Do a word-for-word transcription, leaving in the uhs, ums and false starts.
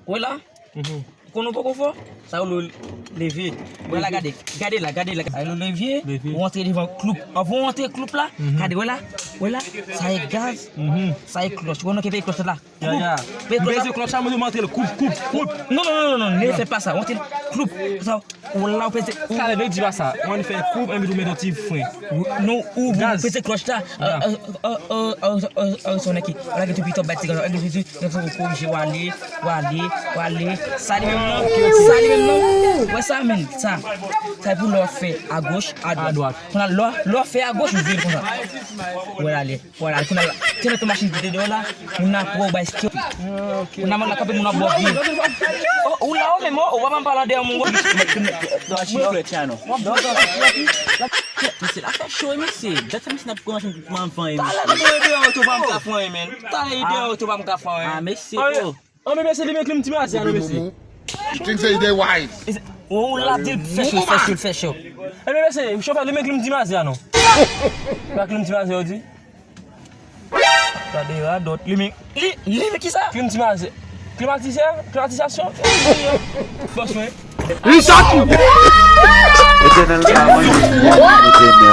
Wè la, konnen w poko fò, sa yo leve. Wè la, gade, gade la, gade la. Sa yo leve, ou antre devan kloup. Anvan ou antre kloup la, gade, wè la, wè la, sa e gaz, sa e klòch. Ou konnen ki peye klòch la? Koup, peye klòch la. Peze klòch la, mwen antre l, koup, koup, koup. Non, non, non, non, non, ne fè pa sa. Ou antre kloup. Sa, ou la, ou peze. Sa leve di pa sa. Ou ann fè koup, enpi tou met yon ti fren. Non, ou peze klòch la. Sonn ki. Ou la gen tou pitòp bay ti gaz. Ou korije, ou ale, ou ale, ou ale. Sa li menm non. Sa li menm non. Wè sa menm. Sa. Sa pou lè w fè agoch, adwat. Kounye a lè w fè agoch, ou vire konsa. Wè la lè. Wè la, kounye a la. Tèlè ton machin ki te deyò la. Moun nan pran ou bay skip. Moun nan la kanpe, moun nan bò vye. Ou la ou menm, ou pa menm pale dèyè moun. Mesye, la fè cho, mesye. Dat sa mesye n ap kòmanse pou anvan, mesye. Talè deyò oto pa m ka fè anyen, men. Talè deyò oto pa m ka fè anyen. Ah, mesye, oh. An men mesye, li men klim ti mazi a non, mesye. You think say they wise? Ou la di l fè cho, fè cho, fè cho. An men mesye, chofè, li men klim ti mazi a non. Pa klim ti mazi a, ou di? Gade radòt, li men, li, li men kisa? Klim ti mazi. Klimatizè, klimatizasyon. Bòs mwen. Li sòti. Eternal Harmony. Eternal